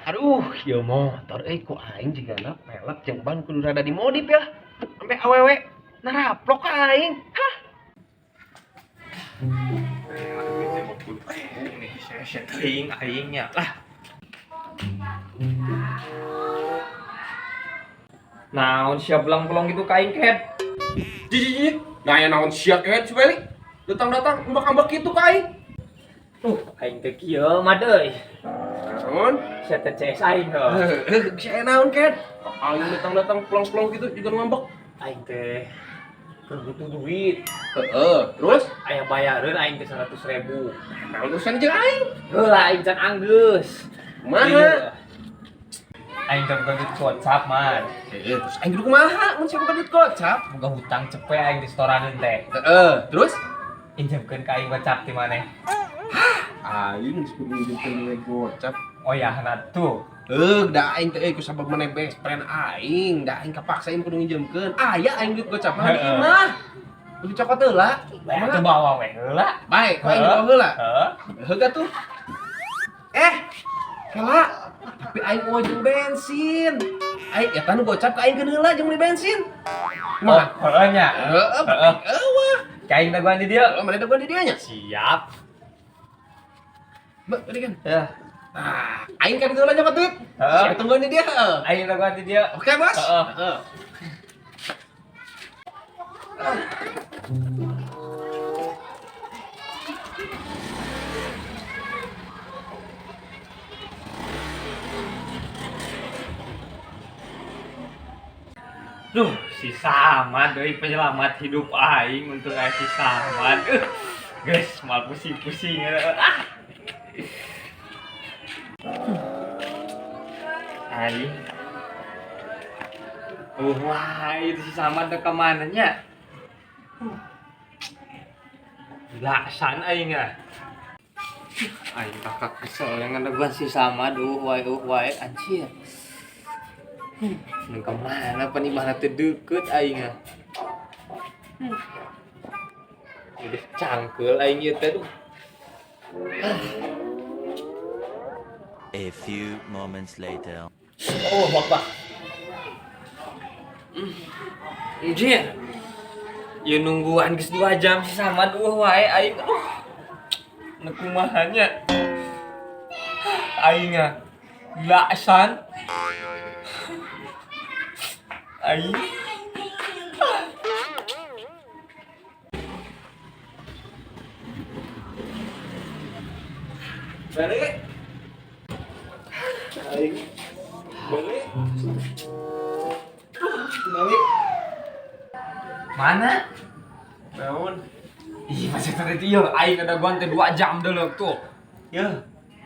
Aduh, ieu motor euy ku aing jigana pelek jeung ban kudu rada dimodif ya. Sampai awewe naraplok ka aing. Hah. Teuing aing nya lah. Naon sia belang-belong gitu ka aing ket? Ji ji ji. Nah, aya naon sia ket si Beli? Datang-datang ambak-ambak kitu ka aing. Aing teh kieu mah deui. Naon? Sia teh CS aing heuh. Heuh, sia naon ket? Aing datang-datang pelong-pelong gitu juga nu ngambek. Aing teh keur butuh duit. Heeh, terus Aya bayareun aing teh 100.000. naon urusan jeung aing? Heula aing can anggeus. Kumaha? Iya. Aing teh boga duit gocap man. Heeh, terus aing kudu kumaha mun sia boga duit gocap? Boga hutang cepe aing di setoraneun teh. Heeh, terus Injemkeun ka aing gocap ti maneh. Aing geus kudu nginjemkeun duit gocap. Oh ya, nah tuh. Heuh, da aing teh euy ku sabab maneh best friend aing, da aing kapaksa aing kudu nginjemkeun. Aya aing duit gocap mah di imah. Kudu cokot heula. Bae atuh bawa we heula. Bae, ku aing dibawa heula. Heeh. Heuh tuh. Eh, kela. Tapi aing eueuh jeung bensin. Aing eta nu gocap ka aing keun heula jeung meuli bensin. Oh, heeh nya. Heeh, Heeh. eueuh. Ka aing dagoan di dieu. Heeh, mana dagoan di dieu nya? Siap. Be, tadi kan. Ya. Nah, aing kan heula nyokot duit. Heeh. Siap tungguan di dia. Aing dagoan di dieu. Oke, Bos. Heeh. Heeh. Duh, si Samad euy penyelamat hidup aing, untung aya si Samad. Guys, mal pusing-pusing. Ah. Aing. Oh, wah, itu si Samad teh kemana nya? Gila, san aing ah. Aing kakak kesel yang ada si Samad, wae, anjir. Neng kemana pan imahna teu deukeut aing ah. Udah cangkeul aing ieu teh duh. A few moments later. Oh, bapak. Anjir. Ieu nungguan geus 2 jam si Samad eueuh wae aing. Aduh. Nu kumaha nya? Aing ah. Gila san. Aing. Balik. Aing. Balik. Balik. Mana? Naon? Ih, masih tadi ieu aing ada teh 2 jam deuleu tuh. Yeuh,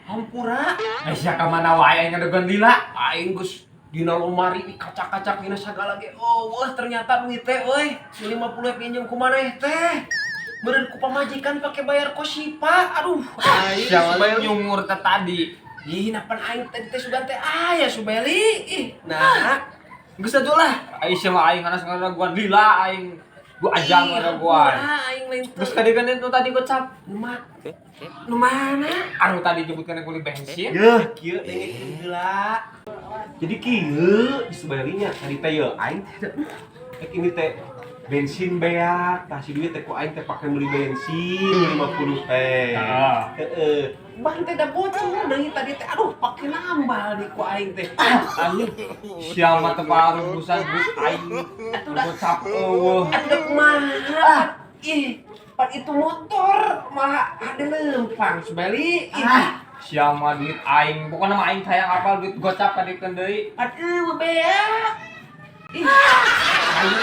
hampura. Eh, sia ka mana wae aing ada lila. Aing geus dina lomari di kacak-kacak dina sagala ge. Oh, wah ternyata duit teh euy. 50 pinjem ku maneh teh. Meureun ku pamajikan pake bayar kosipa. Aduh, aing Sia Subeli. nyungur teh tadi. Ih, napan aing tadi teh sugan teh aya Subeli. Ih, nah. Geus atuh lah. Aing sia mah aing anas ngadaguan lila aing 2 jam ngadaguan. Aing lain teh. Geus kadieu kan tadi gocap. Nu nu mana? Anu tadi jemputkeun kulit bensin. Yeuh, kieu dengekeun heula. Jadi kieu di Subeli nya tadi teh yeuh aing teh rek ini teh bensin beak, kasih duit teh ku aing teh pake beli bensin 50 teh. Heeh. Ban teh da bocor deui tadi teh aduh pake nambal di ku aing teh. Aing sia mah teu parubusan duit aing. Atuh da Gocap eueuh. atuh da kumaha? Ih, pan itu motor malah ada lempang Subeli. Ih. Ah, sia mah duit aing. Pokona mah aing hayang apal duit gocap kadiekeun deui. Pan eueuh beak. Ih. Aing